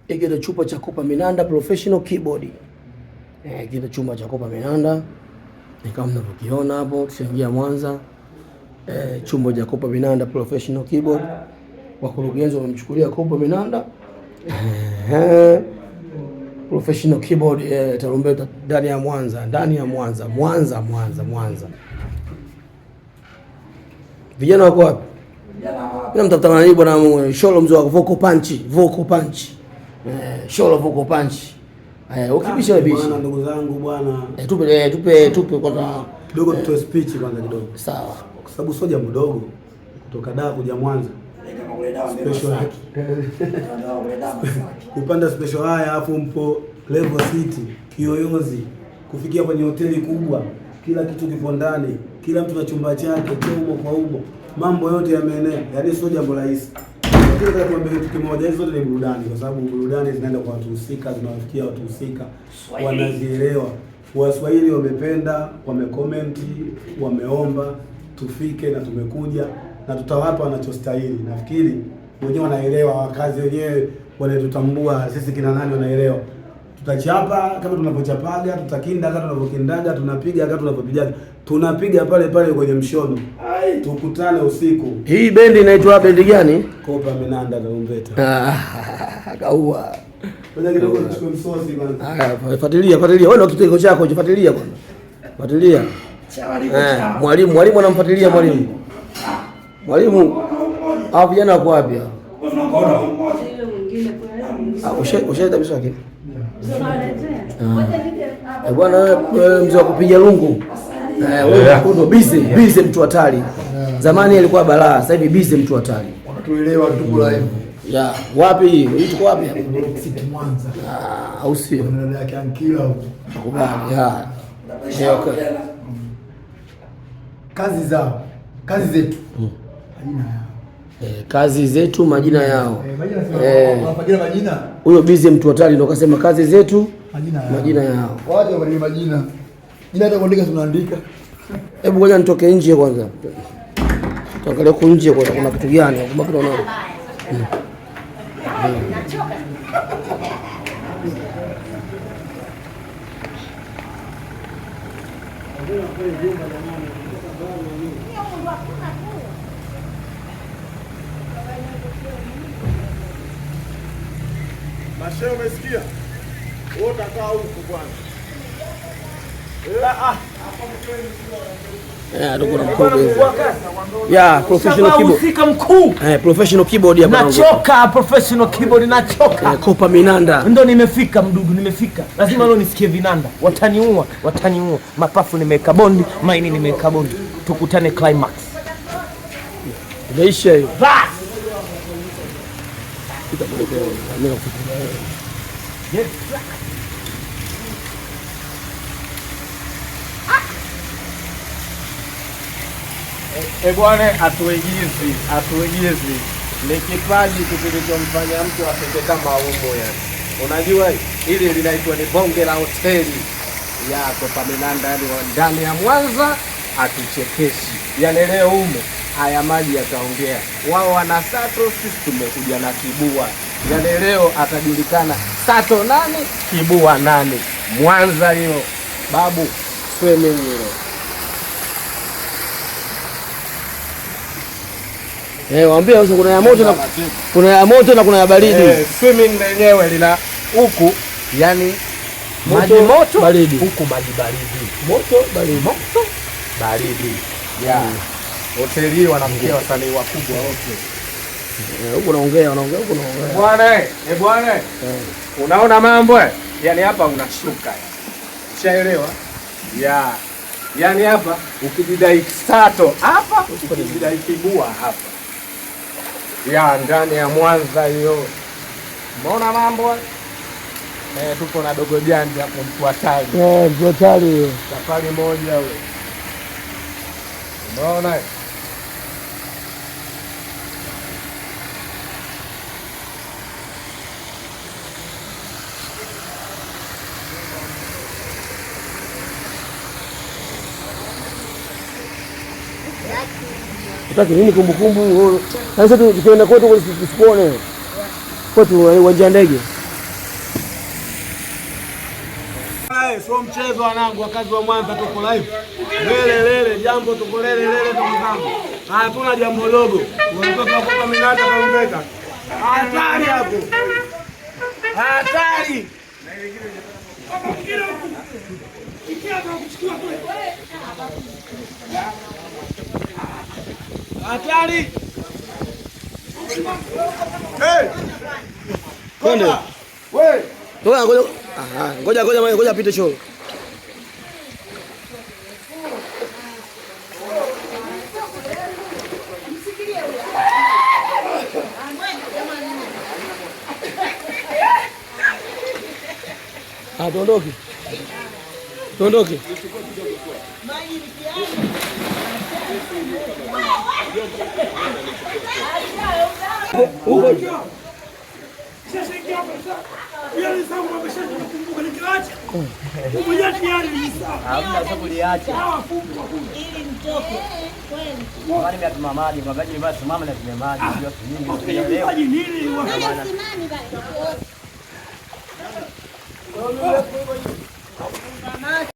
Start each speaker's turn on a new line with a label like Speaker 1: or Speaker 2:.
Speaker 1: Hiki ndio chumba cha Kopa Minanda Professional Keyboard. Hiki ndio chumba cha Kopa Minanda. Ni kama mnavyokiona hapo, tushaingia Mwanza. Chumba cha Kopa Minanda Professional Keyboard. Wakurugenzi wamemchukulia Kopa Minanda. Professional Keyboard, tarumbeta ndani ya Mwanza, ndani ya Mwanza, Mwanza, Mwanza, Mwanza. Vijana wako wapi? Mimi namtafuta nani bwana Sholo mzee wa vocal punch, vocal punch. Sholo vocal punch. Ukibisha wewe bisha.
Speaker 2: Bwana, ndugu zangu bwana.
Speaker 1: Tupe kwanza
Speaker 2: kidogo, tutoe speech kwanza kidogo.
Speaker 1: Sawa.
Speaker 2: Kwa sababu sio jambo dogo kutoka Dar kuja Mwanza. Special kupanda special haya, afu mpo Level City Kiyoyozi, kufikia kwenye hoteli kubwa, kila kitu kipo ndani, kila mtu na chumba chake, umo kwa umo, mambo yote yameenea, yaani sio jambo rahisi. Lakini nataka tuambie kitu kimoja, hizo zote ni burudani, kwa sababu burudani zinaenda kwa watu husika, zinawafikia watu husika, wanazielewa. Waswahili wamependa, wamekomenti, wameomba tufike na tumekuja na tutawapa wanachostahili. Nafikiri wenyewe wanaelewa, wakazi wenyewe wanatutambua sisi kina nani, wanaelewa. Tutachapa kama tunavyochapaga, tutakinda kama tunavyokindaga, tunapiga kama tunavyopigaga, tunapiga pale pale kwenye mshono. Tukutane usiku.
Speaker 1: Hii bendi inaitwa bendi gani?
Speaker 2: Kopa Minanda Tarumbeta.
Speaker 1: Ah, kaua.
Speaker 2: Ngoja kidogo nichukue msosi kwanza.
Speaker 1: Haya, fuatilia, fuatilia. Wewe ndio kitengo chako, fuatilia bwana. Fuatilia. Mwalimu, mwalimu anamfuatilia mwalimu. Mwalimu, hao vijana wako wapi hao? Ah, ushaita mswaki? Bwana wewe mzee wa kupiga lungu. Wewe ndo busy, busy mtu hatari. Zamani alikuwa balaa, sasa hivi busy mtu hatari.
Speaker 3: Wanatuelewa, tuko live.
Speaker 1: Ya, wapi hii? Hii tuko wapi?
Speaker 3: City Mwanza.
Speaker 1: Ah, au sio?
Speaker 3: Kuna dada yake Ankila huko.
Speaker 1: Nakubali. Ya. Okay.
Speaker 3: Kazi zao, kazi zetu. Majina yao.
Speaker 1: Kazi zetu majina yao.
Speaker 3: Majina sio majina.
Speaker 1: Huyo busy mtu hatari ndo kasema kazi zetu
Speaker 3: majina yao.
Speaker 1: Majina yao.
Speaker 3: Waje wabadili majina. Jina hata kuandika tunaandika.
Speaker 1: Hebu ngoja nitoke nje kwanza. Tuangalie huko nje kwanza kuna kitu gani? Kumbe kuna nini?
Speaker 2: Mashe, umesikia? Wewe utakaa huku bwana.
Speaker 1: Tuko na mkurugenzi. Ya, professional keyboard.
Speaker 4: Usika mkuu.
Speaker 1: Professional keyboard hapa.
Speaker 4: Nachoka professional keyboard, nachoka.
Speaker 1: Kopa Minanda.
Speaker 4: Ndo nimefika mdudu, nimefika. Lazima leo nisikie vinanda. Wataniua, wataniua. Mapafu nimeweka bondi, maini nimeweka bondi. Tukutane climax.
Speaker 1: Imeisha hiyo.
Speaker 4: Bas. Yes.
Speaker 5: Bwana, hatuigizi, hatuigizi. Ni kipaji tu kilichomfanya mtu afike kama humo yani. Unajua hili linaitwa ni bonge la hoteli ya Kopa Minanda, yani ndani ya Mwanza hatuchekeshi. Yani leo humo haya maji yataongea. Wao wana sato, sisi tumekuja na kibua. Yani leo atajulikana sato nani, kibua nani. Mwanza hiyo babu, swimming hilo.
Speaker 1: Waambie sasa kuna ya moto na kuna ya moto na kuna ya baridi.
Speaker 5: Swimming lenyewe lina huku yani maji moto
Speaker 1: baridi.
Speaker 5: Huku maji baridi.
Speaker 1: Moto baridi.
Speaker 5: Moto baridi. Yeah. Hoteli hii wanafikia wasanii wakubwa wote.
Speaker 1: Huku naongea, unaongea huku naongea.
Speaker 5: Bwana, bwana. Unaona mambo? Yaani hapa unashuka. Ushaelewa? Yeah. Yaani hapa ukijidai sato hapa, ukijidai kibua hapa. Ya ndani ya Mwanza hiyo. Umeona mambo? Tupo na dogo janja hapo mtu hatari.
Speaker 1: Mtu hatari.
Speaker 5: Safari moja wewe. Umeona?
Speaker 1: Utaki nini kumbukumbu? Sasa tukienda kwetu tusikuone. Kwetu uwanja wa ndege.
Speaker 2: Sio mchezo wanangu, wakazi wa Mwanza tuko live. Lele lele jambo tuko lele lele ndugu zangu. Hatuna jambo dogo. Watoto wa Kopa Minanda tarumbeta. Hatari hapo. Hatari. Hatari. Hey.
Speaker 1: Twende.
Speaker 2: We.
Speaker 1: Ngoja ngoja. Aha, ngoja ngoja ngoja apite choo. Ah, tuondoke. Tuondoke. Huko.